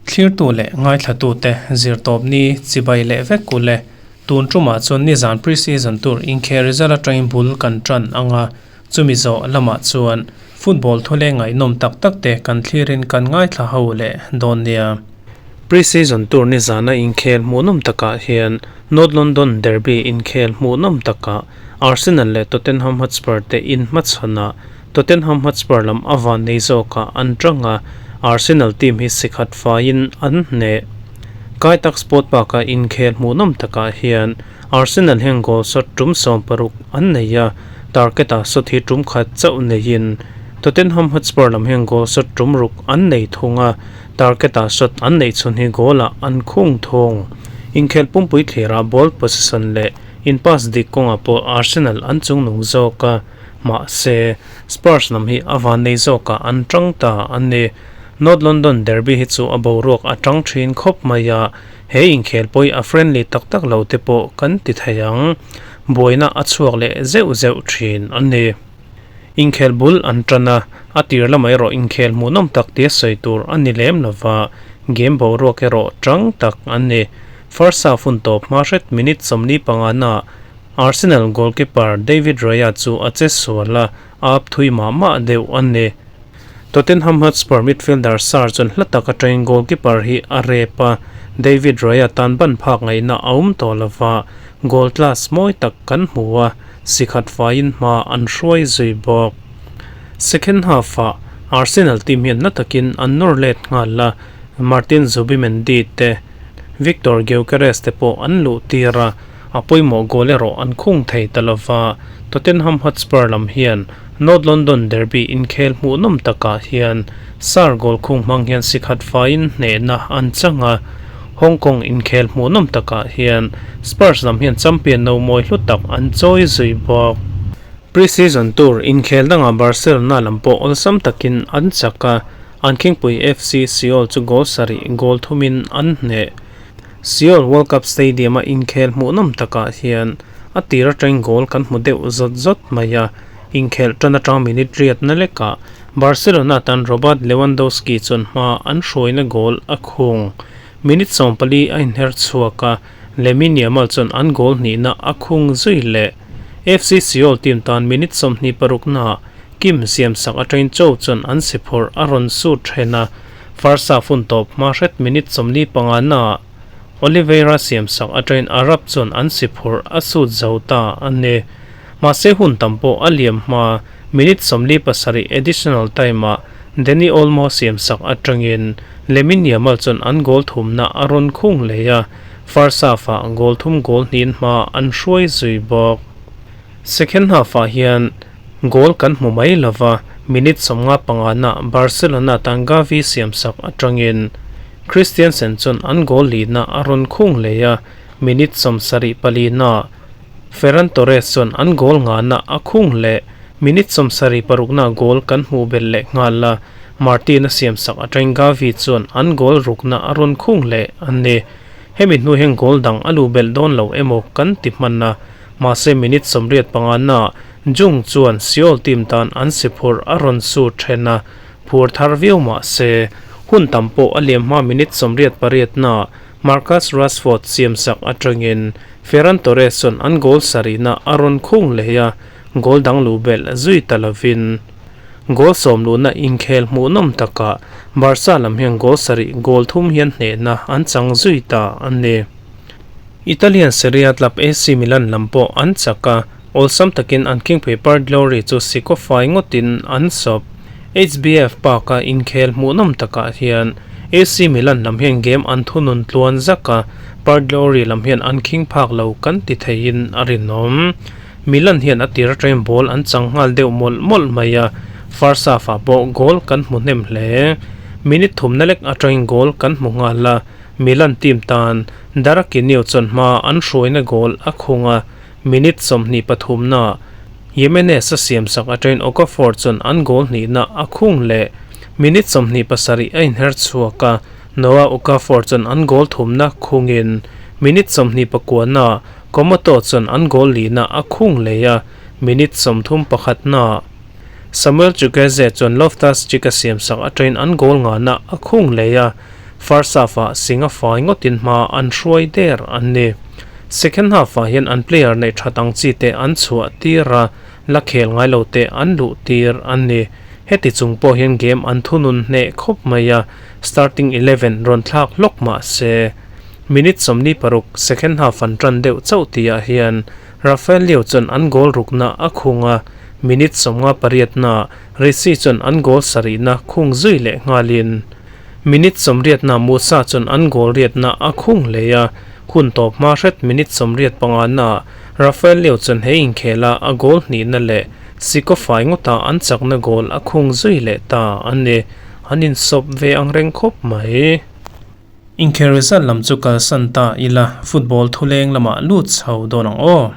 Thlirtu leh ngaithlatute zirtawpni chibai leh vek u le. Tun tumah chuan nizan pre-season tur inkhel result atangin bul kan tan ang a, chumi zawh lamah chuan football thu leh ngaihnawm tak tak te kan thlirin kan ngaithla ho leh dawn nia. Pre-season tur nizana inkhel hmuhnawm takah hian North London derby inkhel hmuhnawm takah Arsenal leh Tottenham Hotspur te inhmachhawnah Tottenham Hotspur lam a van nei zawkah an tang a, Arsenal team hi sikhat faiin an hneh. Kai tak Sport Park-a inkhel hmuhnawm takah hian Arsenal hian goal shot tum 60 an nei a, target-ah shot hi tum khat chauh neiin Tottenham Hotspur lam hian goal shot tum ruk an nei thung a, target-ah shot an neih chhun hi goal-ah an khung thung. Inkhel pumpui thlirah ball possession leh in pass dik kawngah pawh Arsenal an chungnung zawk a. Mahse, Spurs lam hi a van nei zawkah an tang ta a ni. North London derby hi chu a boruak a tang thin khawp mai a, he inkhel pawi a friendly tak tak lo te pawh kan ti thei ang. Buaina a chhuak leh zeuh zeuh thin a ni. Inkhel bul an tan a, a tir lamah erawh inkhel hmuhnawm tak tia sawi tur a ni lem lova, game boruak erawh tang tak a ni. First half hun tawp hma hret minute 45 naah Arsenal goalkeeper David Raya chu a che sual a, a up thui mah mah deuh a ni. Tottenham Hotspur midfielder Sarr chuan hla tak atangin goalkeeper hi a rep a, David Raya tan ban phak ngaihna a awm tawh lova, goal class mawi tak kan hmu a, sikhat faiin hma an hruai zui bawk. Second half-ah Arsenal team hian na takin an nawr let nghal a, Martin Zubimendi te, Victor Gyokeres te pawh an luh tir a, A pawimawh goal erawh an khung thei ta lova, Tottenham Hotspur lam hian North London derby inkhel hmuhnawm takah hian Sarr goal khung hmang hian sikhat faiin hnehna an chang a, Hong Kong inkhel hmuhnawm takah hian Spurs lam hian champion no mawi hlu tak an chawi zui bawk. Pre-season tur inkhel dangah Barcelona lam pawh awlsam takin an chak a, an khingpui FC Seoul chu goal sarih goal thumin an hneh. Seoul World Cup Stadium-a inkhel hmuhnawm takah hian a tir atangin goal kan hmu deuh zawt zawt mai a, inkhelh tan atang minute riatna lekah Barcelona tan Robert Lewandowski chuan hma an hruaina goal a khung. Minute 14 a inher chhuak a, Lamine Yamal chuan an goal hnihna a khung zui leh. FC Seoul team tan minute 26 naah Kim siamsak atangin Cho chuan an si phurh a rawn sut then a, First half hun tawp hma hret minute 45 naah Oliveira siamsak atangin Arab chuan an si phurh a sut zo ta a ni. Mahse hun tam pawh a liam hma minute 47 additional time-ah Dani Olmo siamsak atangin Lamine Yamal chuan an goal thumna a rawn khung leh a, first half-ah goal thum goal hnihin hma an hruai zui bawk. Second half-ah hian Goal kan hmu mai lova, minute 55 na Barcelona tan Gavi siamsak atangin Christiansen chuan an goal lihna a rawn khung leh a, minute 74 na Ferran Torres chuan an goal ngahna a khung leh. Minute 76 na goal kan hmuh belh leh nghal a, Martin a siamsak atangin Gavi chuan an goal rukna a rawn khung leh a ni. Hemi hnu hian goal dang a luh belh dawn lo emaw kan ti hman a, mahse minute 85 na Jung chuan Seoul team tan an si phurh a rawn su then a, phur thar viau mah se, hun tam pawh a liam hma minute 88 na Marcus Rashford siamsak atangin Ferran Torres chuan an goal sarihna a rawn khung leh a, goal dang luh belh zui ta lovin goal sawm luhna inkhel hmuhnawm takah Barca lam hian goal sarih goal thum hian hnehna an chang zui ta a ni. Italian Serie A club AC Milan lam pawh an chak a, awlsam takin an khingpui Perth Glory chu sikaw fai ngawtin an sawp. HBF Park-a inkhel hmuhnawm takah hian AC Milan lam hian game an thunun tluan zak a, Perth Glory lam hian an khing phak lo kan ti theiin a rinawm. Milan hian a tir atangin ball an chang nghal deuh mawlh mawlh mai a, first half-ah pawh goal kan hmu hnem hle. Minute thumna lek atangin goal kan hmu nghal a, Milan team tan Darakinio chuan hma an hruaina goal a khung a, minute 23 na Jimenez a siamsak atangin Okafor chuan an goal hnihna a khung leh. Minute 27 a inher chhuak a, Noah Okafor chuan an goal thumna khungin minute 29 na Komoto chuan an goal lihna a khung leh a, minute 31 na. Samuel Chukwueze chuan Loftus-Cheek a siamsak atangin an goal ngahna a khung leh a, first half-ah Singh-a fai ngawtin hma an hruai der an ni. Second half-ah hian an player neih that ang chi te an chhuah tir a, la khel ngai lo te an luh tir an ni. Heti chung pawh hian game an thunun hneh khawp mai a, starting 11 rawn thlak hlawk mah se. Minute 26 second half an tan deuh chauh tihah hian Rafael Leao chuan an goal rukna a khung a, minute 58 Ricci chuan an goal sarihna khung zui leh nghalin minute 80 Musa chuan an goal riatna a khung leh a, hun tawp hma hret minute 85 Rafael Leao chuan he inkhela a goal hnihna leh Siko fai ngawta an chakna goal a khung zui leh ta a ni. An insawp ve ang reng khawp mai. Inkhel result lam chu kalsan ta ila, football thuleng lamah lut chho dawn ang aw.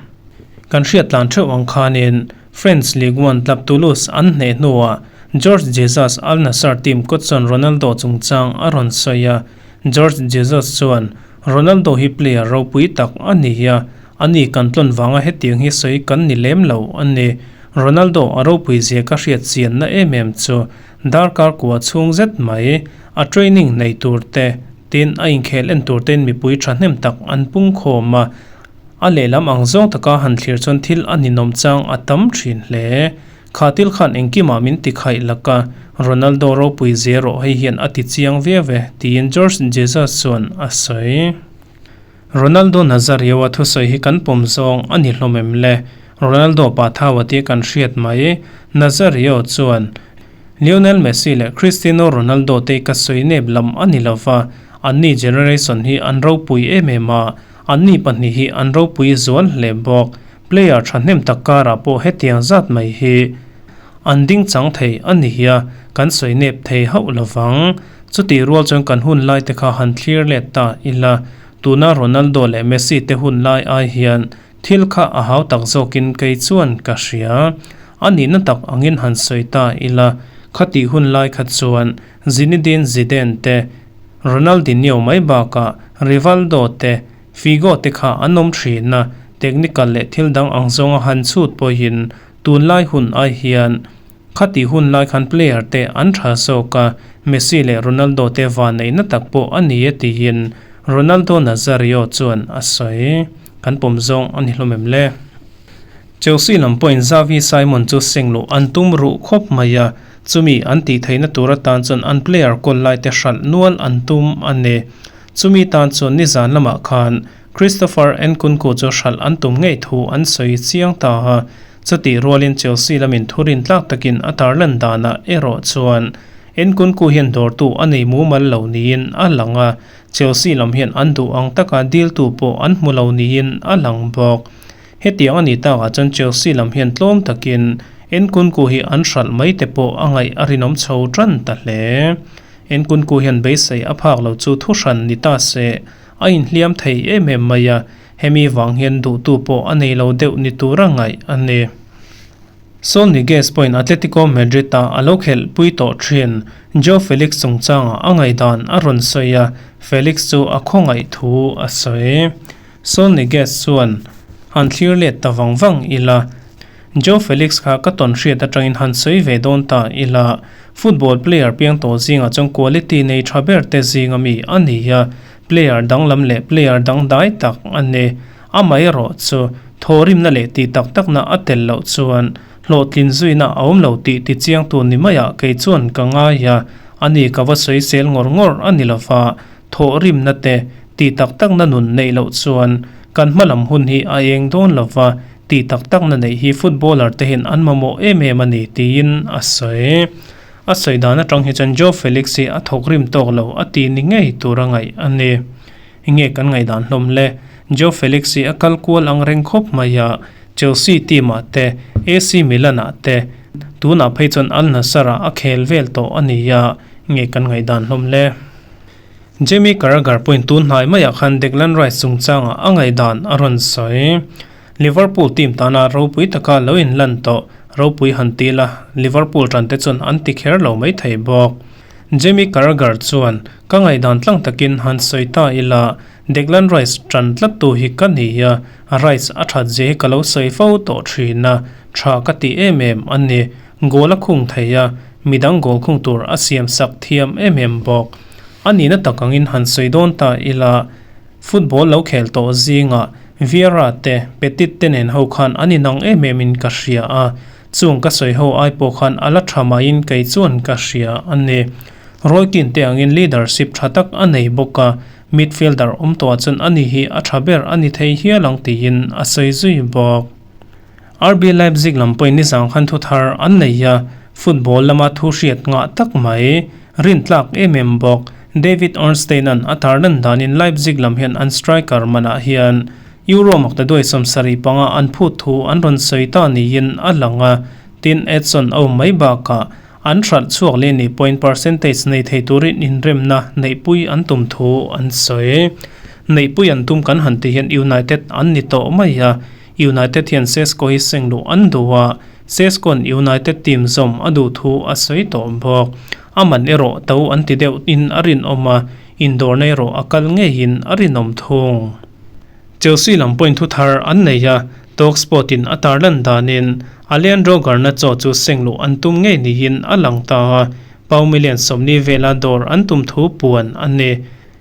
Kan hriat tlan theuh ang khanin French Ligue 1 club Toulouse an hneh hnuah Jorge Jesus Al Nassr team kawt chuan Ronaldo chungchang a rawn sawi a, Jorge Jesus chuan, Ronaldo hi player ropui tak a ni a, ani kan tlawn vanga hetiang hi sawi kan ni lem lo a ni. Ronaldo a ropui zia ka hriat chianna em em chu Darkar kua chhung zet mai a training nei tur te tin a inkhel en tur tein mipui thahnem tak an pung khawm a, a lehlam ang zawng taka han thlir chuan thil a ninawm chang a tam thin hle. Kha til khan engkimah min ti khaih lak a, Ronaldo ropui zia rawh hei hian a ti chiang viau e, tiin Jorge Jesus chuan a sawi. Ronaldo Nazario-a thusawi hi kan pawm zawng a ni hlawm em le? Ronaldo pa thaua tia kan hriat mai. Nazario chuan, Lionel Messi leh Cristiano Ronaldo te ka sawi nep lam a ni lova, anni generation hi an ropui em em a, anni pahnih hi an ropui zual hle bawk. Player thahnem tak karah pawh hetiang zat mai hi an ding chang thei a ni a, kan sawi nep thei hauh lovang. Chutih rual chuan kan hun lai te kha han thlir let ta ila, tuna Ronaldo leh Messi te hun lai ai hian thil kha a hau tak zawkin kei chuan ka hria. A nihna tak angin han sawi ta ila, khatih hun lai kha chuan Zinedine Zidane te, Ronaldinho mai bakah Rivaldo te, Figo te kha an awm thin a, technical leh thil dang ang zawnga han chhut pawhin tunlai hun ai hian Khati hun lai khan player te an tha zawk a, Messi leh Ronaldo te vanneihna tak pawh a ni e tiin Ronaldo Nazario chuan a sawi. Kan pawm zawng a ni hlawm em le? Chelsea lam pawhin Xavi Simon chu seng luh an tum ruh khawp mai a, chumi an tih theihna tur atan chuan an player kawl lai te hralh nual an tum a ni. Chumi tan chuan nizan lamah khan Christopher Nkunku chu hralh an tum ngei thu an sawi chiang ta a, Chutih rualin Chelsea lamin thurin tlak takin a tarlan danah erawh chuan Nkunku hian dawrtu a nei mumal lo niin a lang a, Chelsea lam hian an duh ang taka diltu pawh an hmu lo niin a lang bawk. Hetiang a nih takah chuan Chelsea lam hian tlawm takin Nkunku hi an hralh mai te pawh a ngaih a rinawm chho tan ta hle. Nkunku hian beisei a phak lo chu thuhran ni ta se a inhliam thei em em mai a, Hemi vang hian duhtu pawh a nei lo deuh ni tura ngaih a ni. Saul Niguez pawhin Atletico Madrid-a a lo khelh pui tawh thin. Joao Felix chungchangah a ngaihdan a rawn sawi a, Felix chu a khawngaih thu a sawi. Saul Niguez chuan, Han thlir let ta vang vang ila. Joao Felix kha ka tawn hriat atangin han sawi ve dawn ta ila. Football player piang tawh zingah chuan quality nei tha ber te zinga mi a ni a, Player danglam leh player dangdai tak a ni. Amaherawh chu thawhrimna leh tih tak takna a tel loh chuan hlawhtlin zuina a awm lo tih tichiangtu ni maiah kei chuan ka ngai a, ani ka va sawisel ngawr ngawr a ni lova, thawhrimna te tih tak takna nun neih loh chuan kan hmalam hun hi a eng dawn lova, tih tak takna neih hi footballer te hian an mamawh em em a ni tiin a sawi. A sawi dan atang hi chuan Joe Felix hi a thawk rim tawk lo a ti ni ngei tur a ngaih a ni. Enge kan ngaihdan hlawm le? Joe Felix hi a kal kual ang reng khawp mai a, Chelsea team ah te, AC Milan ah te, tunah phei chuan Al Nassr ah a khel vel tawh a ni a, nge kan ngaihdan hlawm le? Jamie Carragher pawhin tun hnai maiah khan Declan Rice chungchangah a ngaihdan a rawn sawi. Liverpool team tana ropui taka lo inlan tawh ropui han ti la, Liverpool tan te chuan an ti kher lo mai thei bawk. Jamie Carragher chuan, Ka ngaihdan tlang takin han sawi ta ila, Declan Rice tan tlat tu hi ka ni a, Rice a that zia hi ka lo sawi fo tawh thin a, tha ka ti em em a ni. Goal a khung thei a, midang goal khung tur a siam sak thiam em em bawk. A nihna tak angin han sawi dawn ta ila, football lo khel tawh zingah Vieira te, Petit te nen ho khan an inang em em in ka hria a, chung ka sawi ho ai pawh khan a la tha maiin kei chuan ka hria a ni. Roy Keane te angin leadership tha tak a nei bawk a, midfielder awm tawhah chuan ani hi a tha ber a ni thei hial ang tiin a sawi zui bawk. RB Leipzig lam pawhin nizang khan thu thar an nei a, football lama thu hriat ngah tak mai, rintlak em em bawk. David Ornstein-a'n a tarlan danin Leipzig lam hian an striker manah hian Euro maktaduai 75 an phut thu an rawn sawi ta niin a lang a, tin Edson a awm mai bakah an hralh chhuak leh ni point percentage nei thei turin inremna neihpui an tum thu an sawi. Neihpui an tum kan han ti hian United an ni tawh mai a, United hian Sesko hi seng luh an duh a, Sesko'n United team zawm a duh thu a sawi tawh bawk. A man erawh to an ti deuh in a rinawm a, indawrna erawh a kal ngeiin a rinawm thung. Chelsea lam pawhin thu thar an nei a, Talksport in a tarlan danin Alejandro Garnacho chu seng luh an tum ngei niin a lang ta a, pau million 40 vela dawr an tum thu puan a ni.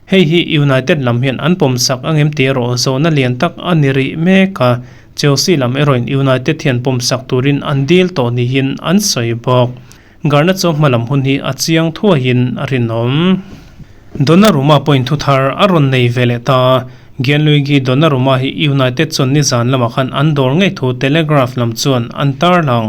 Hei hi United lam hian an pawmsak angem tih erawh zawhna lian tak a ni rih mek a, Chelsea lam erawhin United hian pawmsak turin an dil tawh niin an sawi bawk. Garnacho hma lam hun hi a chiang thuaiin a rinawm. Donnarumma pawhin thu thar a rawn nei ve leh ta a, Gianluigi Donnarumma hi United chuan nizan lamah khan an dawr ngei thu Telegraph lam chuan an tarlang.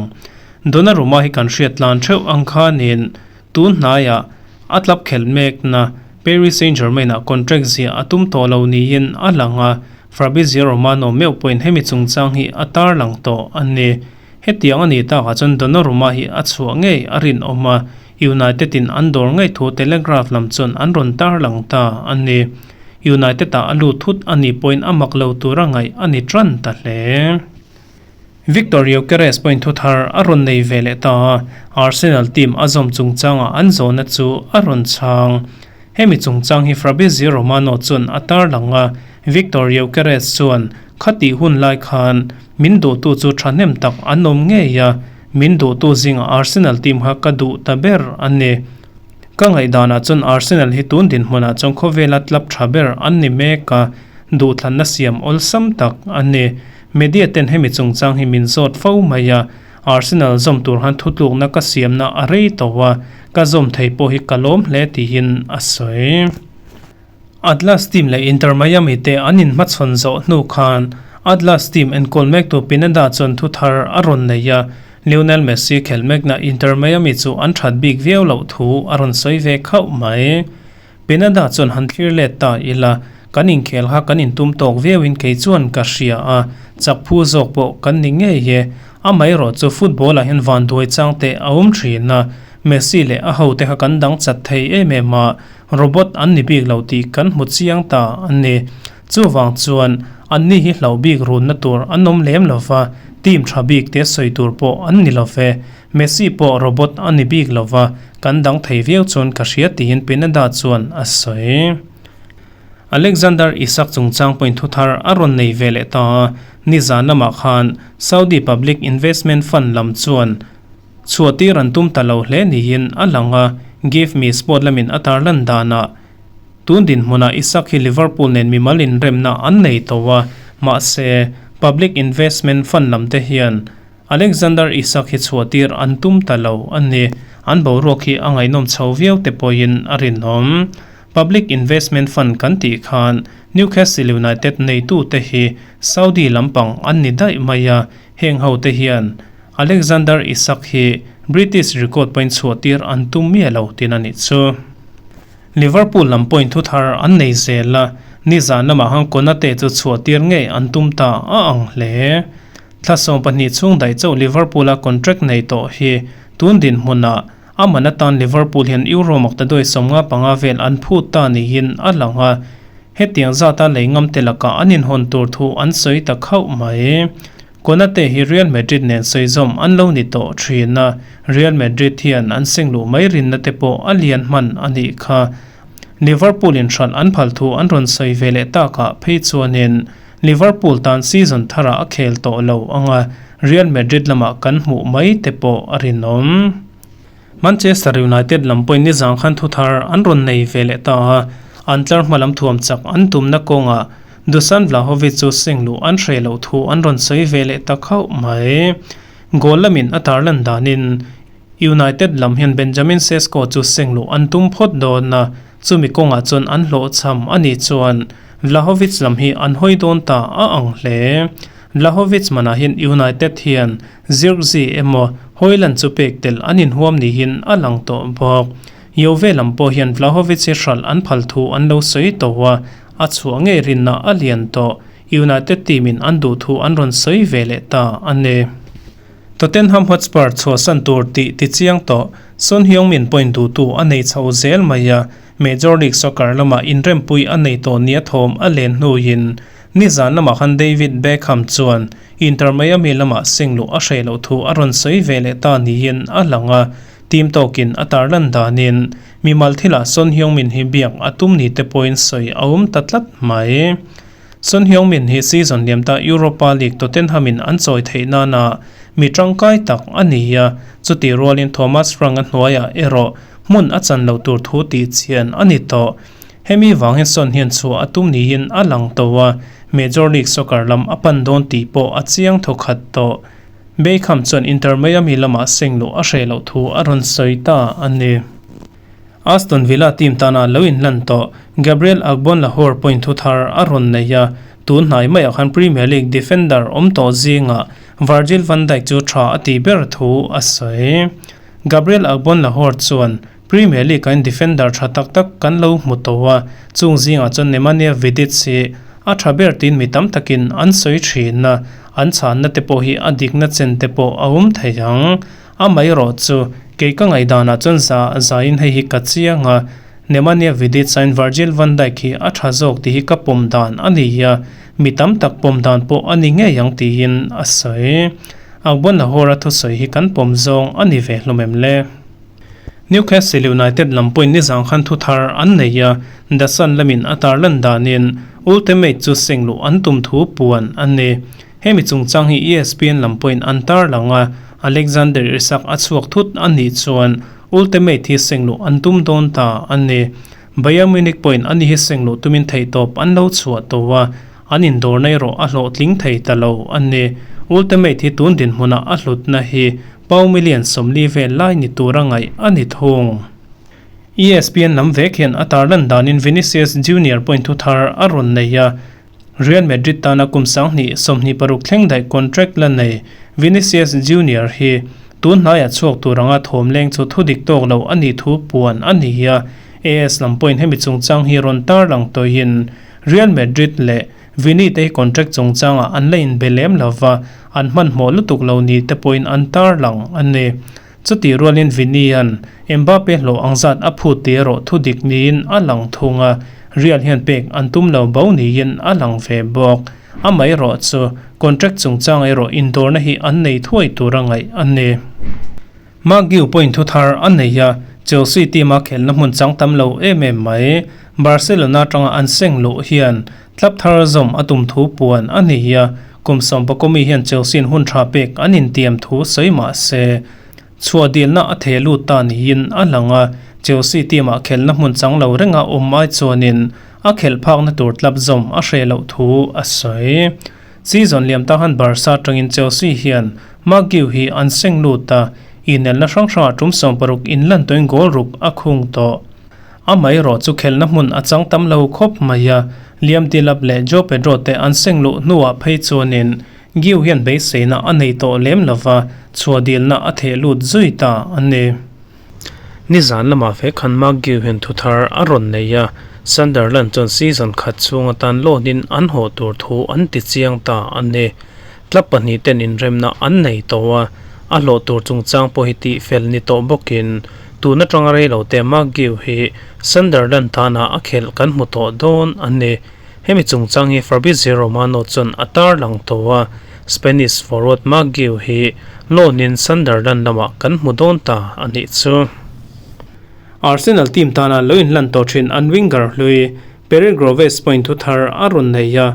Donnarumma hi kan hriat tlan theuh ang khanin Tun hnaiah a tlap khelh mekna Paris Saint-Germain-ah contract ziah a tum tawh lo niin a lang a, Fabrizio Romano meuh pawhin hemi chungchang hi a tarlang tawh a ni. Hetiang a nih takah chuan Donnarumma hi a chhuah ngei a rinawm a, United-in an dawr ngei thu Telegraph lam chuan an rawn tarlang ta a ni. United-ah a lut thut a nih pawhin a mak lo tura ngaih a ni tan ta hle. Victor Gyokeres pawhin thu thar a rawn nei ve leh ta a, Arsenal team a zawm chungchangah an zawhna chu a rawn chhang. Hemi chungchang hi Fabrizio Romano chuan a tarlang a, Victor Gyokeres chuan, Khatih hun lai khan min duhtu chu thahnem tak an awm ngei a, min duhtu zingah Arsenal team kha ka duh ta ber a ni. Ka ngaihdanah chuan Arsenal hi tun dinhmunah chuan khawvela club tha ber an ni mek a, duhthlanna siam awlsam tak a ni. Media ten hemi chungchang hi min zawt fo mai a, Arsenal zawm tur han thutlukna ka siamna a rei tawh a, ka zawm thei pawh hi ka lawm hle tiin a sawi. Atlas team leh Inter Miami te an inhmachhawn zawh hnu khan Atlas team enkawl mektu Pineda chuan thu thar a rawn nei a, Lionel Messi khelh mekna Inter Miami chu an that bik viau loh thu a rawn sawi ve khauh mai. Pineda chuan han thlir let ta ila, kan inkhel kha kan intum tawk viauin kei chuan ka hria a, chak phu zawk pawh kan ni ngei e. Amaherawh chu football ah hian vanduai chang teh a awm thin a, Messi leh a hote kha kan dang chat thei em em a, robot an ni bik lo tih kan hmu chiang ta a ni. Chuvang chuan anni hi hlauh bik runna tur an awm lem lo va, team tha bik te sawi tur pawh an ni lo ve. Messi pawh robot a ni bik lo va, kan dang thei viau chuan ka hria tiin Pineda chuan a sawi. Alexander Isak chungchang pawhin thu thar a rawn nei ve leh ta a, nizan lamah khan Saudi Public Investment Fund lam chuan chhuahtir an tum ta lo hle niin a lang a, Give Me Sport lamin a tarlan danah tun dinhmunah Isak hi Liverpool nen mimal inremna an nei tawh a, mahse Public Investment Fund lam te hian Alexander Isak hi chhuahtir an tum ta lo a ni. An boruak hi a ngaihnawm chho viau te pawhin a rinawm. Public Investment Fund kan tih khan Newcastle United neitute hi Saudi lampang an ni daih mai a, heng ho te hian Alexander Isak hi British record pawhin chhuahtir an tum miah lo tin a nih chu. Liverpool lam pawhin thu thar an nei zel a, nizan lamah khan Konate chu chhuahtir ngei an tum ta a ang hle. Thla 12 chhung daih chauh Liverpool-a contract nei tawh hi tun dinhmunah a man atan Liverpool hian Euro maktaduai 55 vel an phut ta niin a lang a, hetiang zata lei ngam te lakah an inhawn tur thu an sawi ta khauh mai. Konate hi Real Madrid nen sawizawm an lo ni tawh thin a, Real Madrid hian an seng luh mai rinna te pawh a lian hman a nih kha. Liverpool inhralh an phal thu an rawn sawi ve leh takah phei chuanin Liverpool tan season tharah a khel tawh lo ang a, Real Madrid lamah kan hmuh mai te pawh a rinawm. Manchester United lam pawhin nizang khan thuthar an rawn nei ve leh ta a, an tlar hma lam thuam chak an tumna kawngah Dusan Vlahovic chu seng luh an hreh loh thu an rawn sawi ve leh ta khauh mai. Goal lamin a tarlan danin United lam hian Benjamin Sesko chu seng luh an tum phawt dawn a, chumi kawngah chuan an hlawhchham a nih chuan Vlahovic lam hi an hawi dawn ta a ang hle. Vlahovic manah hian United hian Zirkzee emaw Hojlund chu pek tel an inhuam niin a lang tawh bawk. Juve lam pawh hian Vlahovic hi hralh an phal thu an lo sawi tawh a, a chhuah ngei rinna a lian tawh. United team in an duh thu an rawn sawi ve leh ta a ni. Tottenham Hotspur chhuahsan tur tih ti chiang tawh Son Heung-min point duhtu a nei chho zel mai a, Major League Soccer lamah inrempui a nei tawh nia thawm a len hnuin nizan lamah khan David Beckham chuan Inter Miami lamah seng luh a hreh loh thu a rawn sawi ve leh ta niin a lang a, team tawkin a tarlan danin mimal thilah Son Heung-min hi biak a tum ni te pawhin sawi a awm ta tlat mai. Son Heung-min hi season liam ta Europa League Tottenham-in an chawi theih nana mi tangkai tak a ni a, chutih rualin Thomas Frank-a hnuaiah erawh hmun a chan lo tur thu tih chian a ni tawh. Hemi vang hian Son hian chhuah a tum niin a lang tawh a, Major League Soccer lam a pan dawn tih pawh a chiang thawkhat tawh. Beckham chuan Inter Miami lamah seng luh a hreh loh thu a rawn sawi ta a ni. Aston Villa team tana lo inlan tawh Gabriel Agbonlahor point thu thar a rawn nei a, tun hnai maiah khan Premier League defender awm tawh zingah Virgil van Dijk chu tha a tih ber thu a sawi. Gabriel Agbonlahor chuan, Premier League-ah in defender tha tak tak kan lo hmu tawh a, chung zingah chuan Nemanja Vidic hi a tha ber tiin mi tam takin an sawi thin a, an chhanna te pawh hi a dikna chen te pawh a awm thei ang. Amaherawh chu, kei ka ngaihdanah chuan za zain hei hi ka chiang a, Nemanja Vidic aiin Virgil van Dijk hi a tha zawk tih hi ka pawm dan a ni a, mi tam tak pawm dan pawh a ni ngei ang tiin a sawi. Agbonlahor-a thusawi hi kan pawm zawng a ni ve hlawm em le? Newcastle United lam pawhin nizang khan thu thar an nei a, The Sun lamin a tarlan danin Ultimate chu seng luh an tum thu puan a ni. Hemi chungchang hi ESPN lam pawhin an tarlang a, Alexander Isak a chhuak thut a nih chuan Ultimate hi seng luh an tum dawn ta a ni. Bayern Munich pawhin ani hi seng luh tumin theihtawp an lo chhuah tawh a, an indawrna erawh a hlawhtling thei ta lo a ni. Ultimate hi tun dinhmunah a hlutna hi pau million 40 vel lai ni tura ngaih a ni thung. ESPN lam vek hian a tarlan danin Vinicius Junior pawhin thu thar a rawn nei a, Real Madrid tana kum 2026 thleng daih contract la nei Vinicius Junior hi tun hnaiah chhuak tur anga thawm leng chu thudik tawk lo a nih thu puan a ni a. AS lam pawhin hemi chungchang hi rawn tarlang tawhin Real Madrid leh Vini te hi contract chungchangah an la inbe lem lova, an hmanhmawh lutuk lo ni te pawhin an tarlang a ni. Chutih rualin Vini-a'n Mbappe hlawh ang zat a phut tih erawh thudik niin a lang thung a, Real hian pek an tum lo bo niin a lang ve bawk. Amaherawh chu contract chungchang erawh indawrna hi an nei thuai tur a ngaih a ni. Marc Guiu pawhin thu thar a nei a, Chelsea team-a khelhna hmun chang tam lo em em mai. Barcelona atanga an seng luh hian Club thar zawm a tum thu puan a ni a, kum sawmpakawmi hian Chelsea-in hun tha pek an intiam thu sawi mah se, chhuah dilna a theh lut ta niin a lang a, Chelsea team-ah khelhna hmun chang lo renga awm ai chuanin a khelh phakna tur club zawm a hreh loh thu a sawi. Season liam ta han Barca atangin Chelsea hian Marc Guiu hi an seng lut a, inelna hrang hrangah tum 60 inlan tawhin goal ruk a khung tawh. Amaherawh chu khelhna hmun a chang tam lo khawp mai a, Liam Delap leh Joao Pedro te an seng luh hnuah phei chuanin Guiu hian beiseina a nei tawh lem lova, chhuah dilna a theh lut zui ta a ni. Nizan lamah ve khan Marc Guiu hian thu thar a rawn nei a, Sunderland chuan season khat chhung atan loan in an hawh tur thu an ti chiang ta a ni. Club pahnih ten inremna an nei tawh a, a hlawh tur chungchang pawh hi tihfel ni tawh bawkin tun atanga rei lo te Marc Guiu hi Sunderland tana a khelh kan hmu tawh dawn a ni. Hemi chungchang hi Fabrizio Romano chuan a tarlang tawh a, Spanish forward Marc Guiu hi loan in Sunderland lamah kan hmu dawn ta a nih chu. Arsenal team tana lo inlan tawh thin an winger hlui Pierre Groves pawhin thu thar a rawn nei a.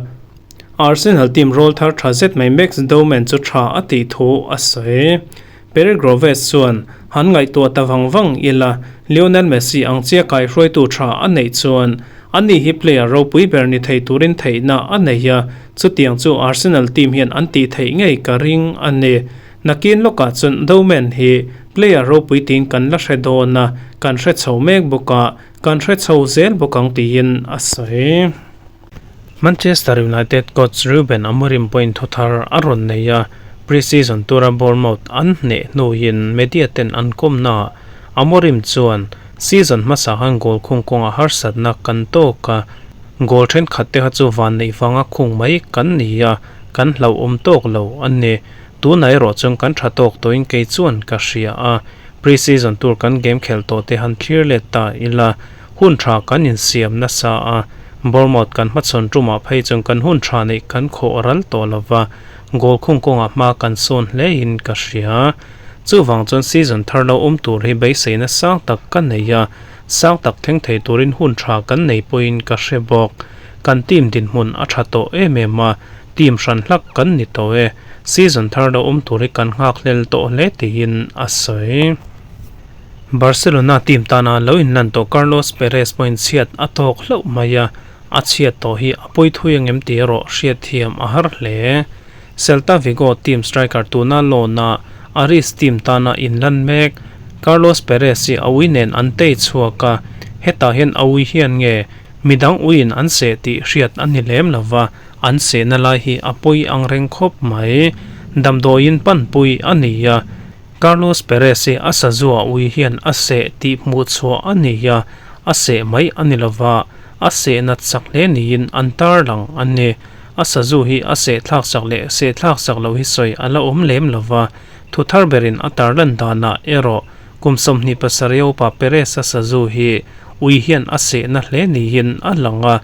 Arsenal team rawlthar tha zet mai Max Dowman chu tha a tih thu a sawi. Pere Groves chuan, Han ngaihtuah ta vang vang ila, Lionel Messi ang chia kaihruaitu tha a neih chuan ani hi player ropui ber ni thei turin theihna a nei a, chutiang chu Arsenal team hian an tih theih ngei ka ring a ni. Nakin lawkah chuan Dowman hi player ropui tiin kan la hre dawn a, kan hre chho mek bawk a, kan hre chho zel bawk ang tiin a sawi. Manchester United coach Ruben Amorim pawhin thuthar a rawn nei a, pre-season tura Bournemouth an hneh hnuin media ten an kawmnaah Amorim chuan, Season hmasa khan goal khung kawngah harsatna kan tawk a, goal thenkhat te kha chu vanneih vanga khung mai kan ni a, kan hlauhawm tawk lo a ni. Tunah erawh chuan kan tha tawk tawhin kei chuan ka hria a, pre-season tur kan game khelh tawh te han thlir let ta ila, Hun tha kan insiam nasa a, Bournemouth kan hmachhawn tumah phei chuan kan hun tha neih kan khawh ral tawh lo va, goal khung kawngah hma kan sawn hlein ka hria. Chuvang chuan season thar lo awm tur hi beiseina sang tak ka nei a, sang tak thleng thei turin hun tha kan nei pawhin ka hre bawk. Kan team dinhmun a tha tawh em em a, team hran hlak kan ni tawh e, season thar lo awm tur hi kan nghakhlel tawh hle tiin a sawi. Barcelona team tana lo inlan tawh Carlos Perez pawhin chhiat a tawk hlauh mai a, a chhiat tawh hi a pawi thui angem tih erawh hriatthiam a har hle. Celta Vigo team striker tuna loan-a Aris team tana inlan mek Carlos Perez hi a ui nen an tei chhuak a, hetah hian a ui hian nge midang uiin an seh tih hriat a ni lem lo va, an sehna lai hi a pawi angreng khawp mai. Damdawiin panpui a ni a. Carlos Perez hi a sazua ui hian a seh tih hmuh chhuah a ni a, a seh mai a ni lova, a seh nat sak hle niin an tarlang a ni. A sazu hi a seh thlak sak leh seh thlak sak loh hi sawi a la awm lem lova, thu thar berin a tarlan danah erawh kum 27 upa Perez-a sazu hi ui hian a seh na hle niin a lang a,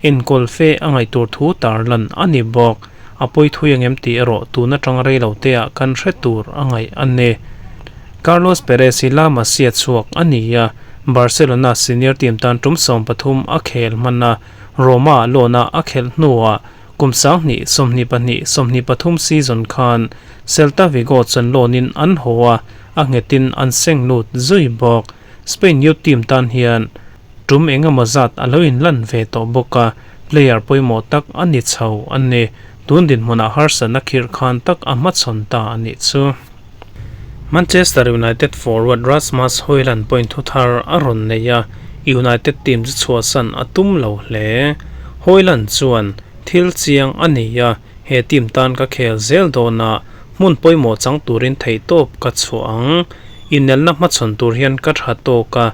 enkawl fe a ngaih tur thu tarlan a ni bawk. A pawi thui angem tih erawh tun atang rei lo te ah kan hre tur a ngaih a ni. Carlos Perez hi La Masia chhuak a ni a, Barcelona senior team tan tum 13 a khel hman a, Roma loan a a khelh hnuah kum 2022 23 season khan Celta Vigo chuan loan in an haw a, a nghetin an seng lut zui bawk. Spain youth team tan hian Tum eng emaw zat a lo inlan ve tawh bawk a, player pawimawh tak a ni chho a ni. Tun dinhmunah harsatna khirh khan tak a hmachhawn ta a nih chu. Manchester United forward Rasmus Hojlund pawhin thu thar a rawn nei a, United team chu chhuahsan a tum lo hle. Hojlund chuan, Thil chiang a ni a, he team tan ka khel zel dawn a, hmun pawimawh chang turin theihtawp ka chhuah ang. Inelna hmachhawn tur hian ka tha tawk a,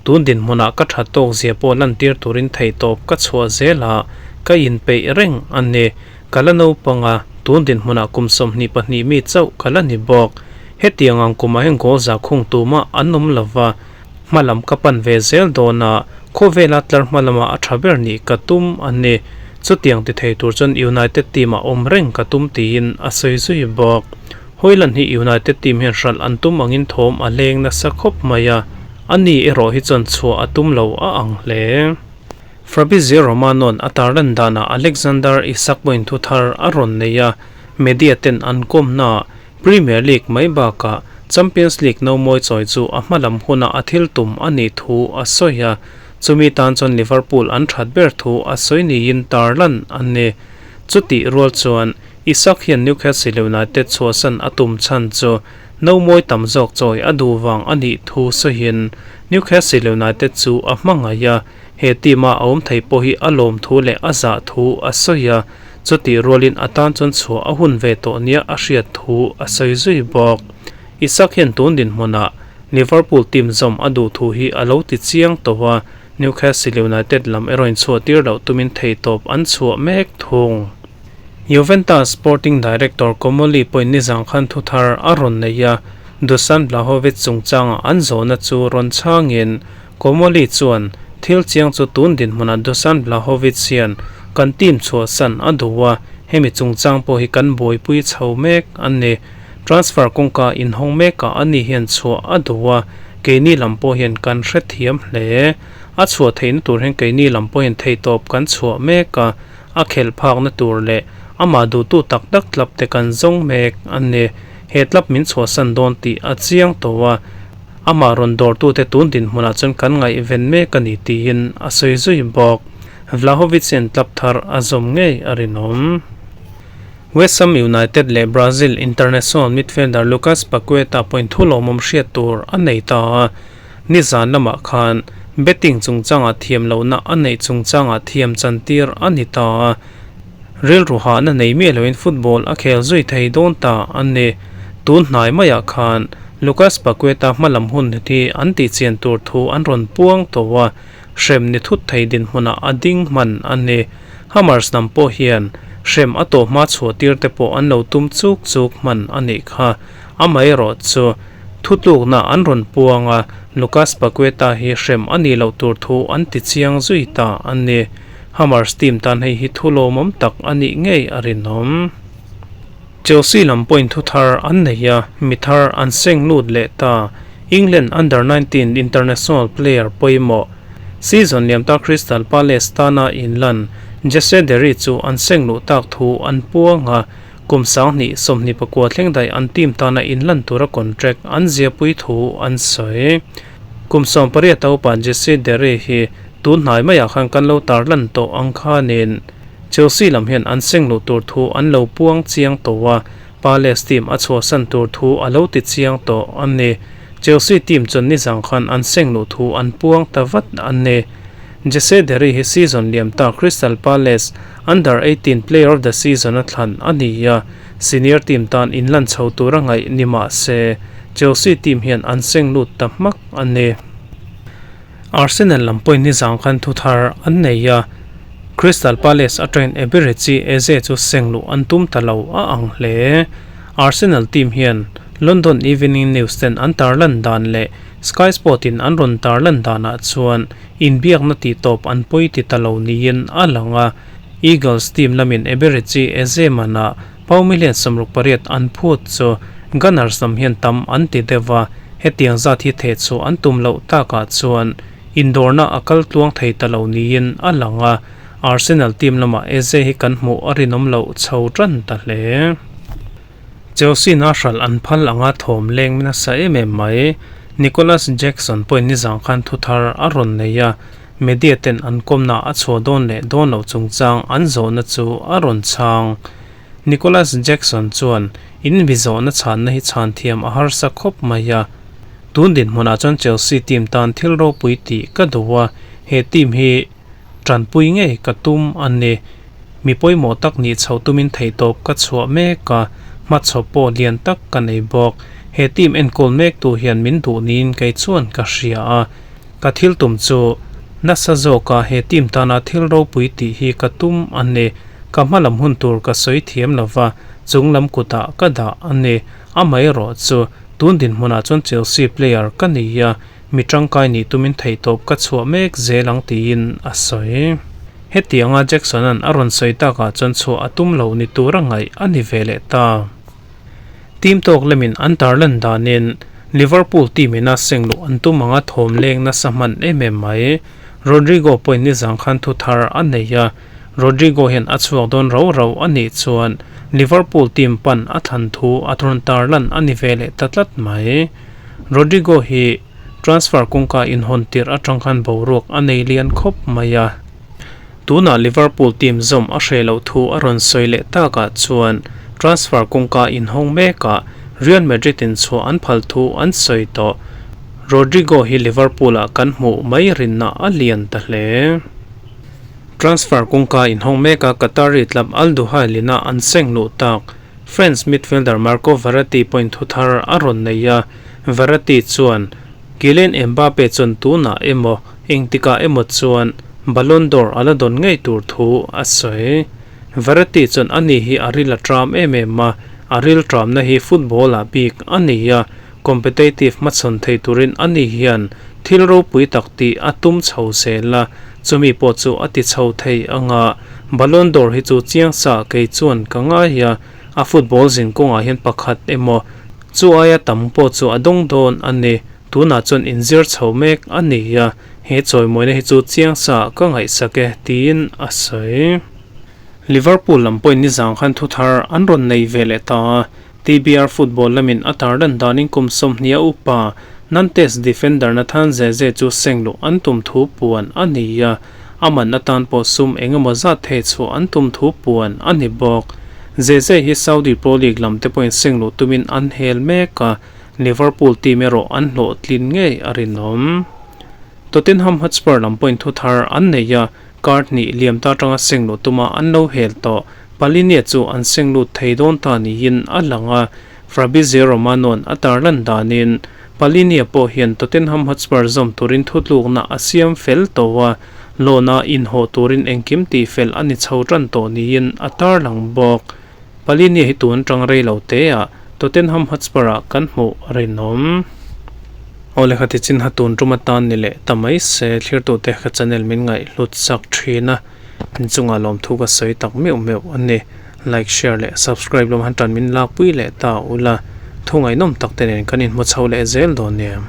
Tun dinhmunah ka tha tawk zia pawh lantir turin theihtawp ka chhuah zel a, ka inpeih reng a ni. Ka la naupang a, tun dinhmunah kum 22 mi chauh ka la ni bawk. Hetiang ang kumah hian goal za khung tumah an awm lo va, hma lam ka pan ve zel dawn a, khawvela tlar hma lamah a tha ber nih ka tum a ni. Chutiang ti thei tur chuan United team-ah awm reng ka tum tiin a sawi zui bawk. Hojlund hi United team hian hralh an tum angin thawm a leng nasa khawp mai a, ani erawh hi chuan chhuah a tum lo a ang hle. Fabrizio Romano-a'n a tarlan danah Alexander Isak pawhin thu thar a rawn nei a, media ten an kawmnaah Premier League mai bakah Champions League no mawi chawi chu a hma lam huna a thil tum a nih thu a sawi a, chumi tan chuan Liverpool an that ber thu a sawi niin tarlan a ni. Chutih rual chuan Isak hian Newcastle United chhuahsan a tum chhan chu no mawi tam zawk chawi a duh vang a nih thu sawiin Newcastle United chu a hmangaih a, he team a a awm thei pawh hi a lawm thu leh a zah thu a sawi a, chutih rualin a tan chuan chhuah a hun ve tawh nia a hriat thu a sawi zui bawk. Isak hian tun dinhmunah Liverpool team zawm a duh thu hi a lo ti chiang tawh a, Newcastle United lam erawh inchhuah tir loh tumin theihtawp an chhuah mek thung. Juventus sporting director Comolli pawhin nizang khan thu thar a rawn nei a, Dusan Vlahovic chungchanga an zawhna chu rawn chhangin Comolli chuan, Thil chiang chu tun dinhmunah Dusan Vlahovic hian kan team chhuahsan a duh a, hemi chungchang pawh hi kan buaipui chho mek a ni. Transfer kawngka inhawng mekah ani hian chhuah a duh a, keini lam pawh hian kan hrethiam hle. A chhuah theihna tur hian keini lam pawhin theihtawp kan chhuah mek a. A khelh phakna tur leh amah duhtu tak tak club te kan zawng mek a ni. He club min chhuahsan dawn tih a chiang tawh a, amah rawn dawrtute tun dinhmunah chuan kan ngaihven mek a ni tiin a sawi zui bawk. Vlahovic hian club thar a zawm ngei a rinawm. West Ham United leh Brazil international midfielder Lucas Paqueta pawhin thu lawmawm hriat tur a nei ta a, nizan lamah khan betting chungchangah thiam lohna a neih chungchangah thiam chantir a ni ta a, rilru hahna nei miah loin football a khel zui thei dawn ta a ni. Tun hnai maiah khan Lucas Paqueta hmalam hun hi an tihchian tur thu an rawn puang tawh a, hrem ni thut thei dinhmunah a ding hman a ni. Hammers lam pawh hian hrem a tawh hma chhuah tir te pawh an lo tum chuk chuk hman a nih kha. Amaherawh chu thutlukna an rawn puang a, Lucas Paqueta hi hrem a nih loh tur thu an ti chiang zui ta a ni. Hammers team tan hei hi thu lawmawm tak a nih ngei a rinawm. Chelsea lam pawhin thu thar an nei a, mi thar an seng lut leh ta. England Under 19 international player pawimawh, season liamta Crystal Palace tana inlan Jesse Derry chu an seng luh tak thu an puang a, kum 2029 thleng daih an team tana inlan tura contract an ziahpui thu an sawi. Kum 18 a upa Jesse Derry hi tun hnai maiah khan kan lo tarlan tawh ang khanin Chelsea lam hian an seng luh tur thu an lo puang chiang tawh a, Palace team a chhuahsan tur thu a lo ti chiang tawh a ni. Chelsea team chuan nizang khan an seng luh thu an puang ta vat a ni. Jesse Derry hi season liam ta Crystal Palace Under 18 Player of the Season a thlan a ni a, senior team tan inlan chho tur a ngaih ni mah se Chelsea team hian an seng lut ta hmak a ni. Arsenal lam pawhin nizang khan thu thar an nei a, Crystal Palace atangin Eberechi Eze chu seng luh an tum ta lo a ang hle. Arsenal team hian London Evening News ten an tarlan dan leh Sky Sport in an rawn tarlan danah chuan inbiakna tih tawp an pawi ti ta lo niin a lang a, Eagles team lamin Eberechi Eze manah Pau million 68 an phut chu Gunners lam hian tam an ti deuh a, hetiang zat hi theh chhuah an tum loh takah chuan indawrna a kal tluang thei ta lo niin a lang a, Arsenal team lamah Eze hi kan hmuh a rinawm loh chho tan ta hle. Chelsea na hralh an phal anga thawm leng nasa em em mai. Nicolas Jackson pawhin nizang khan thu thar a rawn nei a, media ten an kawmna a chhuah dawn leh dawn loh chungchang an zawhna chu a rawn chhang. Nicolas Jackson chuan in mi zawhna chhanna hi chhan thiam a harsa khawp mai a, tun dinhmunah chuan Chelsea team tan thil ropui tih ka duh a, he team hi tanpui ngei ka tum a ni. Mi pawimawh tak nih chho tumin theihtawp ka chhuah mek a, hmachhawp pawh lian tak ka nei bawk. He team enkawl mektu hian min duh niin kei chuan ka hria a. Ka thil tum chu nasa zawka he team tana thil ropui tih hi ka tum a ni. Ka hma lam hun tur ka sawi thiam lo va, chung lam kutah ka dah a ni. Amaherawh chu tun dinhmunah chuan Chelsea player ka ni a, mi tangkai nih tumin theihtawp ka chhuah mek zel ang tiin a sawi. Hetianga Jackson-a'n a rawn sawi takah chuan chhuah a tum lo ni tura ngaih a ni ve leh ta. Team tawk lemin an tarlan danin Liverpool team ina seng luh an tum anga thawm leng nasa hman em em mai. Rodrigo pawhin nizang khan thu thar a nei a, Rodrigo hian a chhuak dawn rau rau a nih chuan Liverpool team pan a thlan thu a rawn tarlan a ni ve leh ta tlat mai. Rodrigo hi transfer kawngka inhawn tirh atang khan boruak a nei lian khawp mai a. Tunah Liverpool team zawm a hreh loh thu a rawn sawi leh takah chuan transfer kawngka inhawng mekah Real Madrid in chhuah an phal thu an sawi tawh. Rodrigo hi Liverpool-ah kan hmuh mai rinna a lian ta hle. Transfer kawngka inhawng meka Qatari club Al Duhail-ina an seng luh tak France midfielder Marco Verratti pawhin thu thar a rawn nei a, Verratti chuan Kylian Mbappe chuan tunah emaw engtikah emaw chuan Ballon d'Or a la dawn ngei tur thu a sawi. Verratti chuan ani hi a ril a tram em em a, a ril tramna hi football-ah bik a ni a, competitive hmachhawn thei turin ani hian thil ropui tak tih a tum chho zel a, chumi pawh chu a ti chho thei ang a, Ballon d'Or hi chu chiang sa kei chuan ka ngai a, a football zin kawngah hian pakhat emaw chu aia tam pawh chu a dawng dawn a ni, tunah chuan inzir chho mek a ni a, he chawimawina hi chu chiang sa ka ngaihsak e tiin a sawi. Liverpool lam pawhin nizan khan thu thar an rawn nei ve leh ta a, TBR football lamin a tarlan danin kum 20 a upa Nantes defender Nathan Zeze chu seng luh an tum thu puan a ni a, a man atan pawh sum eng emaw zat thei chhuah an tum thu puan a ni bawk. Zeze hi Saudi Pro League lam te pawhin seng luh tumin an hel mek a, Liverpool team erawh an hlawhtlin ngei a rinawm. Tottenham Hotspur lam pawhin thu thar an nei a, Kar hnih liam ta atanga seng luh tuma an lo hel tawh. Palhinha chu an seng lut thei dawn ta niin a lang a, Fabrizio Romano-a'n a tarlan danin Palhinha pawh hian Tottenham Hotspur zawm turin thutlukna a siam fel tawh a, loan-a inhawh turin engkim tihfel a ni chho tan tawh niin a tarlang bawk. Palhinha hi tun atang rei lo teah Tottenham Hotspur-ah kan hmuh rinawm. Aw lehkha ti chin ha tun tum atan ni leh ta mai se thlirtute ka channel min ngaihhlut sak thin a, inchungah lawmthu ka sawi tak meuh meuh a ni. Like, share leh subscribe lam han tan min lakpui leh ta ula, thu ngaihnawm tak te nen kan inhmu chho leh zel dawn nia.